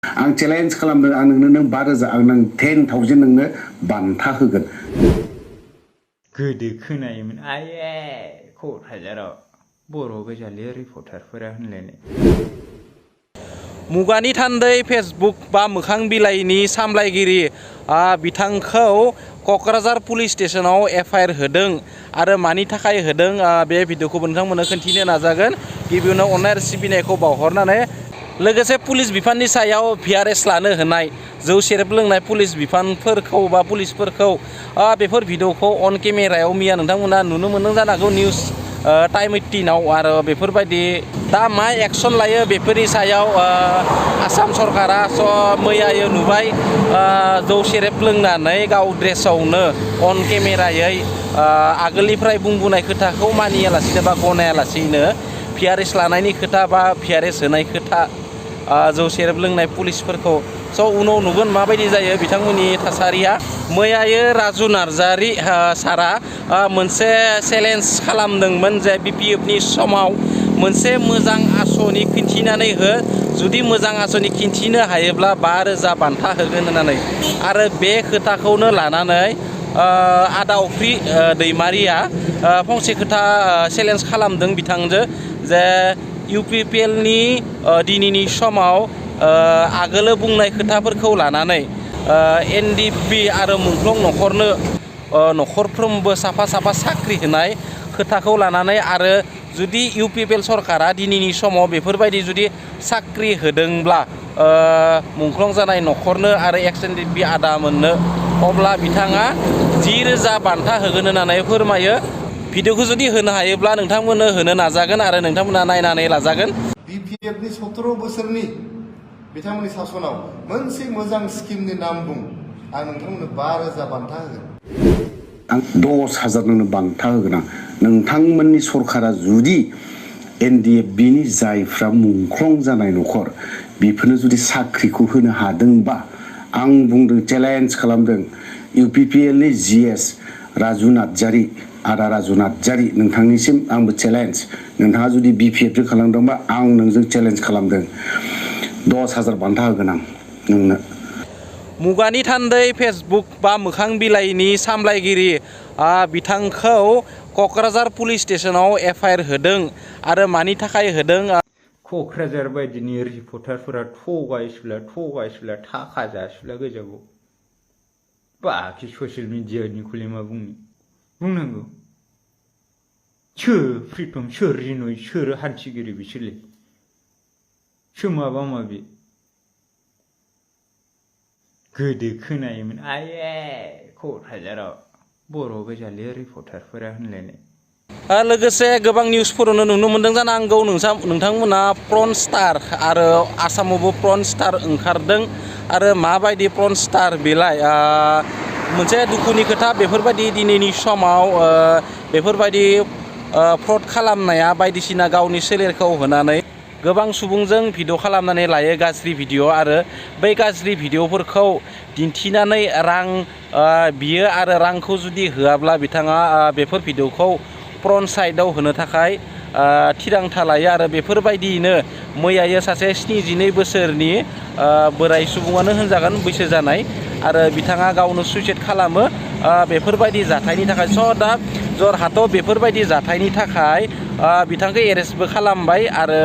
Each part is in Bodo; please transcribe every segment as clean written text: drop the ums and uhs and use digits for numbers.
आं चेलेन्ज खालामदों आं नोंनो नों 5,000 आं नों 10,000 नोंनो बान्था होगोन। गोदो खोनायोमोन आये क'क्राझाराव बर' गोजालै रिपर्टारफोरा होनलायनाय। मुगानि थान्दै फेसबुक बा मोखां बिलाइनि सामलायगिरि बिथांखौ क'क्राझार पुलिस स्टेशनाव एफआइआर होदों आरो मानि थाखाय होदों बे भिडिअखौ नोंथांमोननो खोन्थिनो नाजागोन। गिबियावनो अननाय आरो सिबिनायखौ बावहरनानै लोगोसे पुलिस बिफाननि सायाव भिआरएस लानो होनाय जौ सेरेब लोंनाय पुलिस बिफानफोरखौ बा पुलिसफोरखौ बेफोर भिडिअखौ अन केमेरायाव मैया नोंथांमोना नुनो मोनदों जानो हागौ निउस टाइम 18 आरो बेफोरबायदि दा मा एक्सन लायो बेफोरनि सायाव आसाम सरकारा मैयायो नुबाय जौ सेरेब लोंनानै गाव ड्रेसावनो अन केमेरायै आगोलनिफ्राय बुंबोनाय खोथाखौ मानियालासिनो बा गनायालासिनो भिआरएस लानायनि खोथा बा भिआरएस होनाय खोथा जौ सेरेब लोंनाय पुलिसफोरखौ उनाव नुगोन माबायदि जायो बिथांमोननि थासारिया। मैयायो राजु नार्जारि सारा मोनसे चेलेन्ज खालामदोंमोन जे बिपिएफनि समाव मोनसे मोजां आसनि खिन्थिनानै हो, जुदि मोजां आसनि खिन्थिनो हायोब्ला 5,000 बान्था होगोन होननानै। आरो बे खोथाखौनो लानानै आदा अफ्रि दैमारिया फंसे खोथा चेलेन्ज खालामदों बिथांजो जे इउपिपिएलनि दिनैनि समाव आगोलो बुंनाय खोथाफोरखौ लानानै एनडिएफबि आरो मुंख्लं न'खरनो न'खरफ्रोमबो साफा साफा साख्रि होनाय खोथाखौ लानानै आरो जुदि इउपिपिएल सरकारा दिनैनि समाव बेफोरबायदि जुदि साख्रि होदोंब्ला मुंख्लं जानाय न'खरनो आरो एक्स एनडिएफबि आदामोननो अब्ला बिथाङा 10,000 बान्था होगोन होननानै फोरमायो। भिडिअखौ जुदि होनो हायोब्ला नोंथांमोननो होनो नाजागोन आरो नोंथांमोना नायनानै लाजागोन। बिपिएफनि 17 बोसोरनि बिथांमोननि सासनाव मोनसे मोजां स्किमनि नाम बुं, आं नोंथांमोननो 5,000 बान्था होगोन। आं 10,000 नोंनो बान्था होगोन। आं नोंथांमोननि सरकारा जुदि एनडिएफबिनि जायफ्रा मुंख्लं जानाय न'खर बेफोरनो जुदि साख्रिखौ होनो हादोंबा आं बुंदों चेलेन्ज खालामदों इउपिपिएलनि जिएस राजु नार्जारि आदा राजु नार्जारि नोंथांनिसिम आंबो चेलेन्ज, नोंथाङा जुदि बिपिएफजों खालामदोंबा आं नोंजों चेलेन्ज खालामदों 10,000 बान्था होगोन आं नोंनो। मुगानि थान्दै फेसबुक बा मोखां बिलाइनि सामलायगिरि बिथांखौ क'क्राझार पुलिस स्टेशनाव एफआइआर होदों आरो मानि थाखाय होदों क'क्राझार बायदिनि रिपर्टारफोरा थगायसुला थाखा जासुला गोजाखौ बाखि ससियेल मिडियानिखौलाय मा बुंनांगौ। सोर प्रितम, सोर रिनय, सोर हान्थिगिरि बिसोरलाय, सोर माबा माबि। गोदो खोनायोमोन आये क'क्राझाराव बर' गोजालै रिपर्टारफोरा होनलायनाय। लोगोसे गोबां निउसफोरावनो नुनो मोनदों जानांगौ नोंथांमोना प्रन स्टार आरो आसामावबो प्रन स्टार ओंखारदों आरो माबायदि प्रन स्टार बेलाय मोनसे दुखुनि खोथा बेफोरबायदि दिनैनि समाव बेफोरबायदि फ्रड खालामनाया बायदिसिना गावनि सोलेरखौ होनानै गोबां सुबुंजों भिडिअ खालामनानै लायो गाज्रि भिडिअ आरो बै गाज्रि भिडिअफोरखौ दिन्थिनानै रां बियो आरो रांखौ जुदि होआब्ला बिथाङा बेफोर भिडिअखौ प्रन साइडआव होनो थाखाय थिरांथा लायो आरो बेफोरबायदियैनो मैयायो सासे 72 बोसोरनि बोराय सुबुङानो होनजागोन बैसो जानाय आरो बिथाङा गावनो सुइसाइड खालामो बेफोरबायदि जाथायनि थाखाय। दा जरहाटआव बेफोरबायदि जाथायनि थाखाय बिथांखौ एरेस्टबो खालामबाय आरो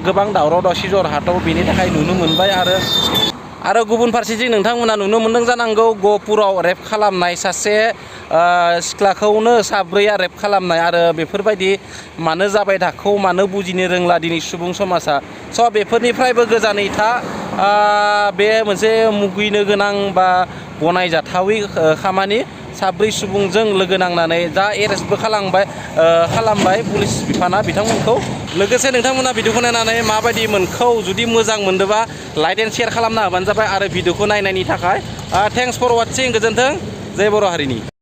गोबां दावराव दावसि जरहाटआव बेनि थाखाय नुनो मोनबाय आरो गुबुन फारसेथिं नोंथांमोना नुनो मोनदों जानांगौ गहपुराव रेप खालामनाय सासे सिख्लाखौनो साब्रैया रेप खालामनाय आरो बेफोरबायदि मानो जाबाय थाखौ मानो बुजिनो रोंला दिनै सुबुं समाजा। बेफोरनिफ्रायबो गोजानै था, बे मोनसे मुगैनो गोनां बा गनायजाथावै खामानि। साब्रै सुबुंजों लोगो नांनानै दा एरेस्टबो खालामबाय पुलिस बिफाना बिथांमोनखौ। लोगोसे नोंथांमोना भिडिअखौ नायनानै माबायदि मोनखौ जुदि मोजां मोनदोंबा लाइक एन्ड शेयार खालामना होबानो जाबाय आरो भिडिअखौ नायनायनि थाखाय थेंक्स फर वाचिं। गोजोन्थों, जय बर' हारिनि।